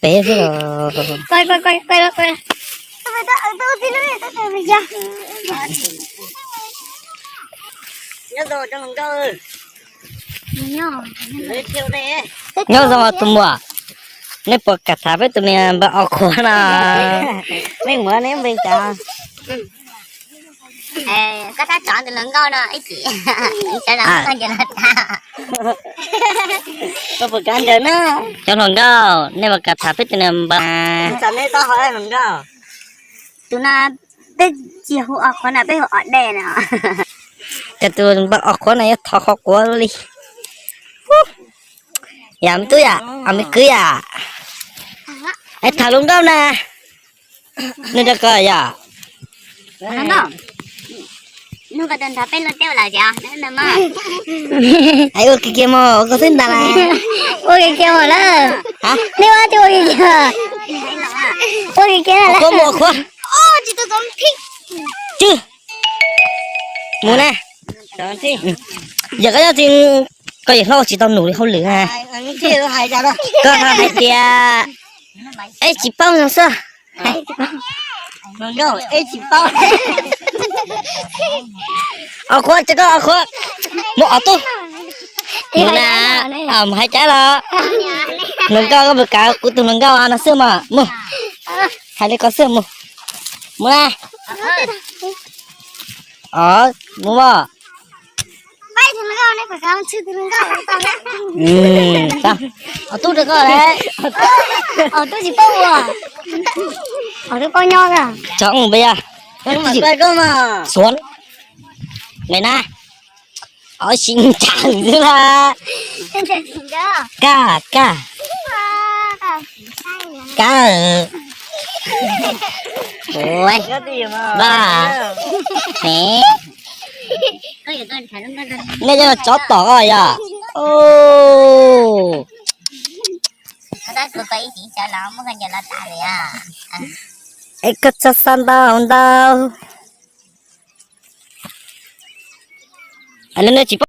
pem xwb los. Nyob zoo tus muam, nej puas kam tham peb tus me npawg Os Khuav no? Nej muam, nej npe cas? Koj thab tsov tus hluas nkauj no ib chim, sawv daws koj ncaws los tag. Koj puas kam ncaws na? Cov hluas nkauj, nej puas kam tham peb tus me npawg? Txawm nej tau hais hluas nkauj. Tus no peb tsis hu Os Khuav na, peb hu Os Dej no. Ces tus npawg Os Khuav no yuav thov qhov quav li. Yam me tub yam, a me kwv yam, es tham hluas nkauj na. Nws rau koj yom. Nug koj tus nrog peb luag teb ua lawm tias, hais ua kiag kiag mog, ua koj xwb ntag las. Ua kiag kiag mog lawm. Nej ua tsis ua kiag kiag. Ua kiag kiag lawm. Koj mus Os Khuav. Tswb. Mus na. Yog koj nyob tsis, koj yawm hlob tsis tau num li hauj lwm na. Koj hais tias, ej tsis paub no xwb. Os Khuav, ces koj Os Khuav, mus Os Tub. Mus na, hais cas los. Hluas nkauj, koj puas kam kuv tus hluas nkauj no xwb mas mus. Hais li ko xwb mus. Mus na. Os, mus mog. Os Tub rau koj lawm. Os Tub tsis paub ua. Os Tub paub nyob. Tso ub npe yog Xuav. Npe na. Os, sim tsa xwb la. Kaj, kaj. Kaj. Ua, vaj, me. Nej cov no tsov tom koj yom. Es koj tso xa ntau ntau. Nej tsis paub